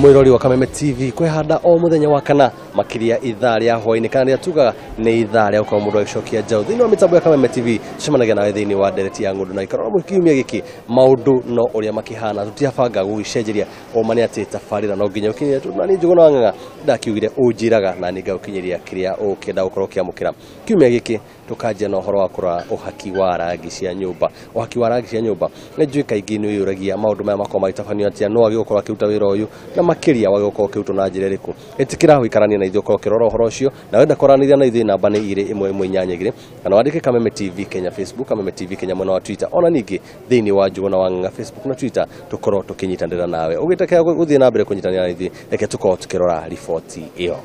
Mwirori wa Kameme TV kwehanda o muthenya wa kana makiria ithaa ria hwaini kana ria tugaga ni ithaa ria ukorwo mundu agicokia njaũ thiini wa mitambo ya Kameme TV. Tucemanagia nawe thiini wa ndereti ya ng'ũndũ na ikarora kiumia giki maundu no uria makihana tutiabanga gugicenjeria oma ni ati tabarira no nginya ukinyire na ni Njũgũna wa Ng'ang'a ndakiugire unjiraga na ni ngaukinyiria kiria ukienda ukorwo ukiamukira. Kiumia giki tukanjia na uhoro wa kura uhaki wa rangi cia nyumba. Uhaki wa rangi cia nyumba nĩ njũĩ kaingĩ nĩ ũyũragia maũndũ maya makorwo magĩtabanio atĩa, no wagĩ gũkorwo akĩruta wĩra ũyũ na makĩria wagĩ gũkorwo ũkĩrutwo na njĩra ĩrĩkũ. Ĩtĩkĩra gũikarania na ithuĩ ũkorwo ũkĩrora ũhoro ũcio, na wenda kwaranĩria na ithuĩ namba nĩ 21182 kana wandĩke Kameme TV Kenya Facebook, Kameme TV Kenya mwena wa Twitter, ona ningĩ thĩinĩ wa Njũgũna wa Ng'ang'a Facebook na Twitter tũkorwo tũkĩnyitanĩra nawe. Ũgĩtekea gũthiĩ na mbere kũnyitanĩra na ithuĩ, reke tũkorwo tũkĩrora riboti ĩyo.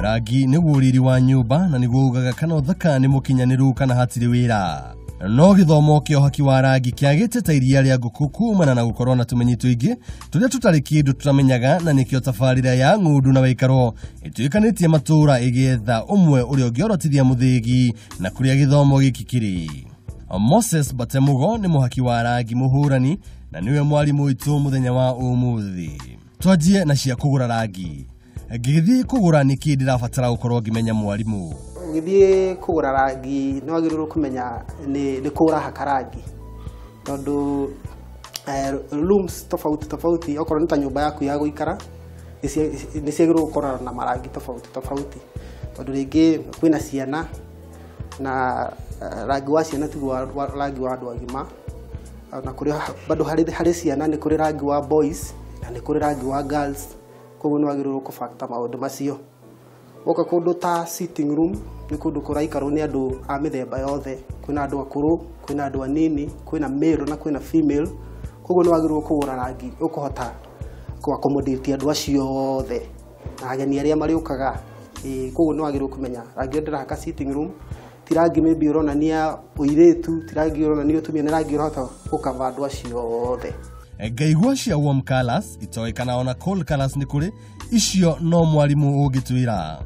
Rangi nĩguo riri wa nyũmba na nĩguo ugaga kana ũthaka nĩ mũkinyanĩru kana hatirĩ wĩra. No gĩthomo kĩa ũhaki wa rangi kĩagĩte ta iria rĩa ngũkũ kumana na gũkorwo na tũmenyi tũingĩ tũrĩa tũtarĩ kĩndũ tũtamenyaga, na nĩkĩo tabarĩra ya ng'ũndũ na wĩikaro ĩtuĩkanĩtie matũũra ĩgĩetha ũmwe ũrĩa ũngĩorotithia mũthĩgi na kũrĩa gĩthomo gĩkĩ kĩrĩ. Moses Batemugo nĩ mũhaki wa rangi mũhũrani na nĩwe mwarimũ witũ mũthenya wa ũmũthĩ. Twanjie na cia kũgũra rangi. Ngĩgĩthiĩ kũgũra nĩkĩ ndĩrabatara gũkorwo ngĩmenya mwarimũ? Ũgĩthiĩ kũgũra rangi nĩ wagĩrĩirwo kũmenya nĩ kũ ũrahaka rangi, tondũ rooms tofauti tofauti, okorwo nĩ ta nyũmba yaku ya gũikara nĩ ciagĩrĩirwo gũkorwo na marangi tofauti tofauti, tondũ rĩngĩ kwĩna ciana na rangi wa ciana tiguo rangi wa andũ agima, na kũrĩ bado harĩ ciana nĩ kũrĩ rangi wa boys na nĩ kũrĩ rangi wa girls. Koguo nĩ wagĩrĩirwo kũbacta maũndũ macio. Woka kũndũ ta sitting room nĩ kũndũ kũraikarwo nĩ andũ a mĩthemba yothe, kwĩna andũ akũrũ, kwĩna andũ anini, kwĩna male na kwĩna female. Koguo nĩ wagĩrĩirwo kũgũra rangi ũkũhota kũ accommodate andũ acio othe na ageni arĩa marĩũkaga. Koguo nĩ wagĩrĩirwo kũmenya rangi ũrĩa ndĩrahaka sitting room ti rangi maybe ũronania ũirĩtu, ti rangi ũronania ũtumia, nĩ rangi ũrahota gũkava andũ acio othe. Ngaigua cia warm colors itoĩ ona cold colors nĩ kũrĩ icio, no mwarimũ ũngĩtwĩra.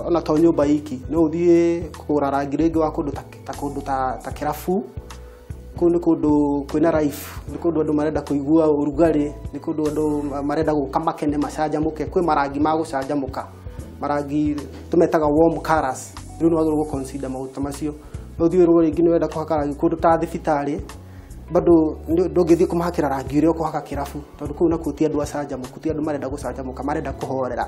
Ona to nyũmba iki no ũthiĩ kũgũra rangi rĩngĩ wa kũndũ ta kũndũ ta kĩrabu. Kũu nĩ kũndũ kwĩna life, nĩ kũndũ andũ marenda kũigua ũrugarĩ, nĩ kũndũ andũ marenda gũka makene macanjamũke. Kwĩ marangi ma gũcanjamũka, marangi tũmetaga warm colors. Rĩu nĩ wagĩrĩirwo gũ consider maũndũ ta macio. No ũthiĩ wĩrwo rĩngĩ nĩ wenda kũhaka rangi kũndũ ta thibitarĩ, bado ndũngĩthiĩ kũmahakĩra rangi ũrĩa ũkũhaka kĩrabu, tondũ kũu nakuo ti andũ acanjamũku, ti andũ marenda gũcanjamũka, marenda kũhorera.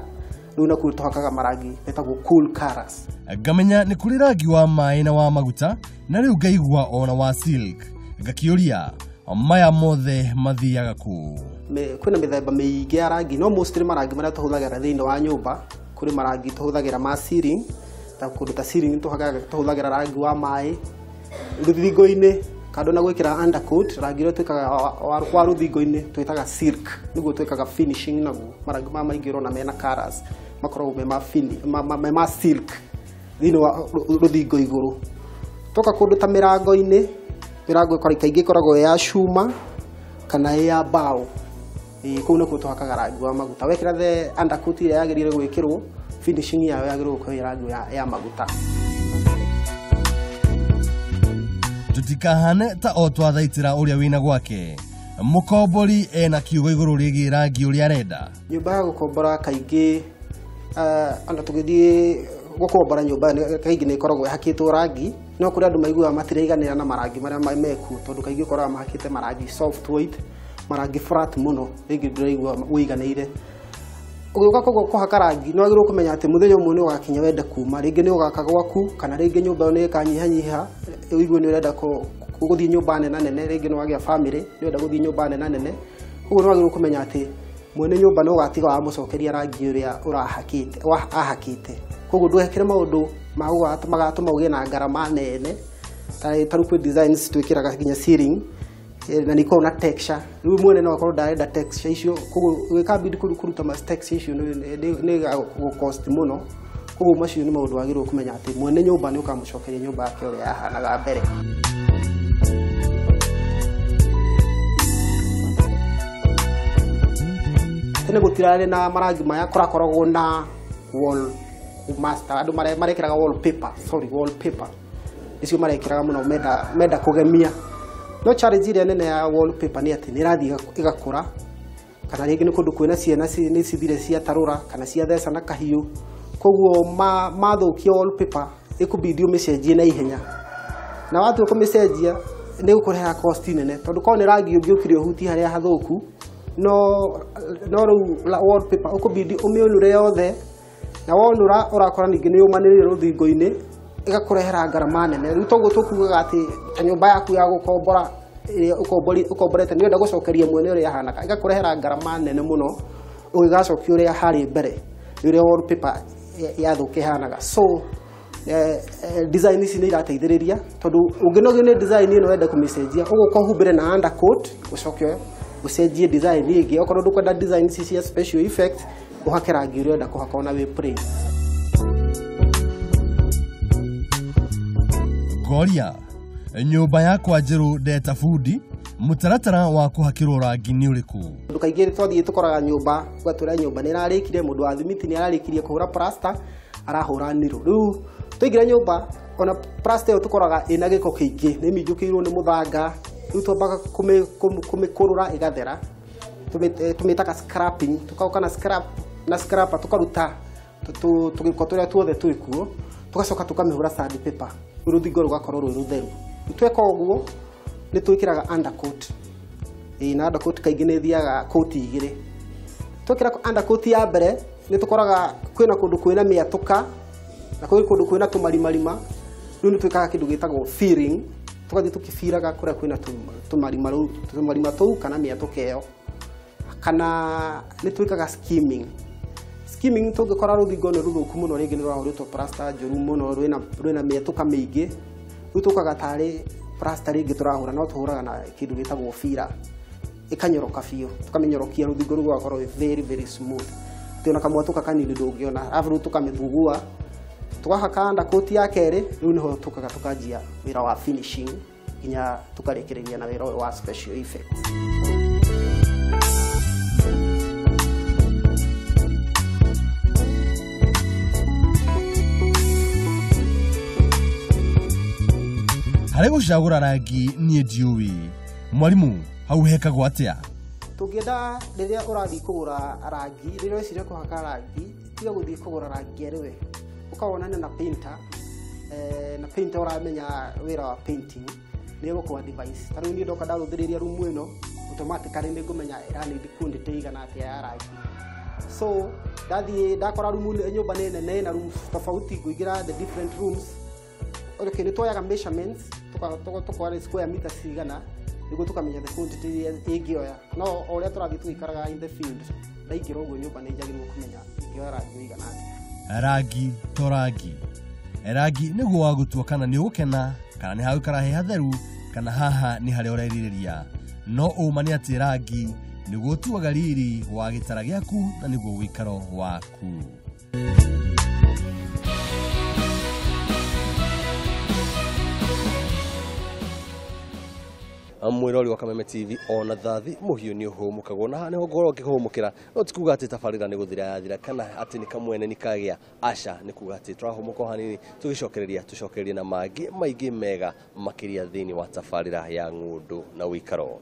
Rĩu nakuo tũhakaga marangi metagwo cool colors. Ngamenya nĩ kũrĩ rangi wa maĩ na wa maguta, na rĩu ngaigua ona wa silk. Ngakĩũria maya mothe mathiaga kũ? Kwĩna mĩthemba mĩingĩ ya rangi, no mostly marangi marĩa tũhũthagĩra thĩinĩ wa nyũmba, kũrĩ marangi tũhũthagĩra ma ceiling, ta kũndũ ta ceiling tũhũthagĩra rangi wa maĩ. Rũthingo-inĩ kando na gwĩkĩra undercoat, rangi ũrĩa twĩkaga wa rũthingo-inĩ twĩtaga silk, nĩguo twĩkaga finishing naguo. Marangi maya maingĩ ũrona mena colors makoragwo me ma silk thĩinĩ wa rũthingo igũrũ. Toka kũndũ ta mĩrango-inĩ, mĩrango kaingĩ ĩkoragwo ya cuma kana ya mbaũ. Kũu nĩkuo tũhakaga rangi wa maguta. Wekĩra the undercoat ĩrĩa yagĩrĩire gwĩkĩrwo, finishing yayo yagĩrĩirwo gũkorwo ĩ rangi ya maguta. Tũtikahane ta o twathaitĩra ũrĩa wĩna gwake. Mũkombori ena kiugo igũrũ rĩgiĩ rangi ũrĩa arenda. Nyũmba ya gũkombora kaingĩ, ona tũgĩthiĩ gũkombora nyũmba kaingĩ nĩ ĩkoragwo ĩhakĩtwo rangi, no kũrĩ andũ maiguaga matiraiganĩra na marangi marĩa mekuo, tondũ kaingĩ ũkoraga mahakĩte marangi soft white, marangi flat mũno, rĩngĩ ndũraigua ũiganĩire. Ũgĩũka kũhaka rangi nĩ wagĩrĩirwo kũmenya atĩ mũthenya ũmwe nĩ ũgakinya wende kuma, rĩngĩ nĩ ũgaka gwaku, kana rĩngĩ nyũmba ĩyo nĩ ĩkanyihanyiha, ũigue nĩ ũrenda gũthiĩ nyũmba nene nene, rĩngĩ nĩ wagĩa family, nĩ ũrenda gũthiĩ nyũmba nene nene. Koguo nĩ wagĩrĩirwo kũmenya atĩ mwene nyũmba no ũgatiga wamũcokeria rangi ũrĩa ũrahakĩte, ahakĩte. Koguo ndũgekĩre maũndũ magatũma ũgĩe na ngarama nene, ta rĩu kwĩ designs twĩkĩraga nginya ceiling, na nĩ ikoragwo na texture. Rĩu mwene no akorwo ndarenda texture icio, koguo ũgĩkambindi kũruta ma texture icio nĩ gũcost mũno. Koguo macio nĩ maũndũ wagĩrĩirwo kũmenya atĩ mwene nyũmba nĩ ũkamũcokeria nyũmba yake ũrĩa yahanaga mbere. Tene gũtirarĩ na marangi maya, kũrakoragwo na wall master, andũ marekĩraga wallpaper, sorry, wallpaper nĩcio marekĩraga mũno menda kũgemia. No challenge ĩrĩa nene ya wallpaper nĩ atĩ nĩ ĩrathiĩ ĩgakũra, kana rĩngĩ nĩ kũndũ kwĩna ciana nĩ cithire ciatarũra kana ciatheca na kahiũ, koguo mathũkia wallpaper ĩkũbidi ũmĩcenjie na ihenya, na watua kũmĩcenjia nĩ gũkũrehera cost nene, tondũ korwo nĩ rangi ũngĩ ũkire ũhutie harĩa hathũku, no rĩu wallpaper ũkũbidi ũmĩũnũre yothe, na wonũra ũrakora ningĩ nĩ ũmanĩrĩire rũthingo-inĩ, ĩgakũrehera ngarama nene. Rĩu toguo tũkugaga atĩ ta nyũmba yaku ya gũkombora ĩrĩa ũkomborete nĩ ũrenda gũcokeria mwene ũrĩa yahanaga, ĩgakũrehera ngarama nene mũno ũgĩgacokia ũrĩa harĩ mbere nĩ ũrĩa wallpaper yathũka ĩhanaga. So design ici nĩ irateithĩrĩria, tondũ ũngĩnogio nĩ design ĩno wende kũmĩcenjia, ũgũka ũhumbĩre na undercoat, ũcoke ũcenjie design ĩngĩ. Okorwo ndũkwenda design ici cia special effect, ũhake rangi ũrĩa ũrenda kũhaka ona wĩ plain. Ngoria nyũmba yakwa njerũ ndeta bundi, mũtaratara wa kũhakĩrwo rangi nĩ ũrĩkũ? Tondũ kaingĩ twathiĩ tũkoraga nyũmba, ũgatwĩra nyũmba nĩ ĩrarĩkire, mũndũ wa thimiti nĩ ararĩkirie kũhũra plaster, arahũra niro. Rĩu twaingĩra nyũmba, ona plaster ĩyo tũkoraga ĩna gĩko kĩingĩ, nĩ ĩminjũkĩirwo nĩ mũthanga. Rĩu twambaga kũmĩkũrũra ĩgathera, tũmĩtaga scrapping, tũkaũka na scrap, na scraper tũkaruta tũgĩko tũrĩa tuothe twĩ kuo, tũgacoka tũkamĩhũra sandpaper, rĩu rũthingo rũgakorwo rwĩ rũtheru. Tweka ũguo nĩ twĩkĩraga undercoat. Na undercoat kaingĩ nĩ ĩthiaga coat igĩrĩ. Twekĩra undercoat ya mbere nĩ tũkoraga kwĩna kũndũ kwĩna mĩatũka na kwĩ kũndũ kwĩna tũmarimarima. Rĩu nĩ twĩkaga kĩndũ gĩtagwo filling, tũgathiĩ tũkĩbiraga kũrĩa kwĩna tũmarima rũu, tũmarima tũu kana mĩatũka ĩyo. Kana nĩ twĩkaga skimming. Skimming tũngĩkora rũthingo nĩ rũthũku mũno, rĩngĩ nĩ rwahũrĩtwo plaster njũru mũno, rwĩna mĩatũka mĩingĩ. Rĩu tũkaga tarĩ plaster rĩngĩ tũrahũra, no tũhũraga na kĩndũ gĩtagwo filler, ĩkanyoroka biũ, tũkamĩnyorokia rũthingo rũu rũgakorwo rwĩ very very smooth, atĩ ona kamwatũka kanini ndũngĩona. Arabu rĩu tũkamĩthugua, tũgahaka undercoat ya kerĩ, rĩu nĩho tũkaga tũkanjia wĩra wa finishing nginya tũkarĩkĩrĩria na wĩra ũyũ wa special effects. Harĩ gũcagũra rangi niĩ ndiũĩ, mwarimũ hau hekagwo atĩa? Tũngĩenda rĩrĩa ũrathiĩ kũgũra rangi, rĩrĩa ũreciria kũhaka rangi, tiga gũthiĩ kũgũra rangi arĩ we, ũkawonana na painter, na painter ũramenya wĩra wa painting nĩ egũkũ advise. Ta rĩu niĩ ndoka ndarũthĩrĩria rumu ĩno, automatically nĩ ngũmenya ĩra need quantity ĩigana atĩa ya rangi. So ndathiĩ ndakora rumu nyũmba nĩ nene na rooms tofauti, ngũingĩra the different rooms. Okay, nĩ tuoyaga measurements, tũkoya square meters cigana nĩguo tũkamenya the quantity ĩrĩa ĩngĩoya. No o ũrĩa tũrathiĩ tũgĩikaraga in the field, ndaingĩra ũguo nyũmba nĩ njagĩrĩirwo kũmenya ĩngĩoya rangi ũigana atĩa. Rangi to rangi, rangi nĩguo wa gũtua kana nĩ ũgũkena, kana nĩ hagũikara he hatheru, kana haha nĩ harĩa ũrerirĩria. No ũma nĩ atĩ rangi nĩguo ũtuaga riri wa gĩtara gĩaku na nĩguo ũikaro waku. Mwĩrori wa Kameme TV ona thathi mũhiũ nĩ ũhũmũkagwo, na haha nĩho ngorwo ngĩhũmũkĩra. No ti kuga atĩ tabarĩra nĩ gũthira yathira kana atĩ nĩ kamwene nĩ kagĩa, aca, nĩ kuga atĩ tũrahũmũka o hanini, tũgĩcokereria tũcokererie na mangĩ maingĩ mega makĩria thĩinĩ wa tabarĩra ya ng'ũndũ na ũikaro.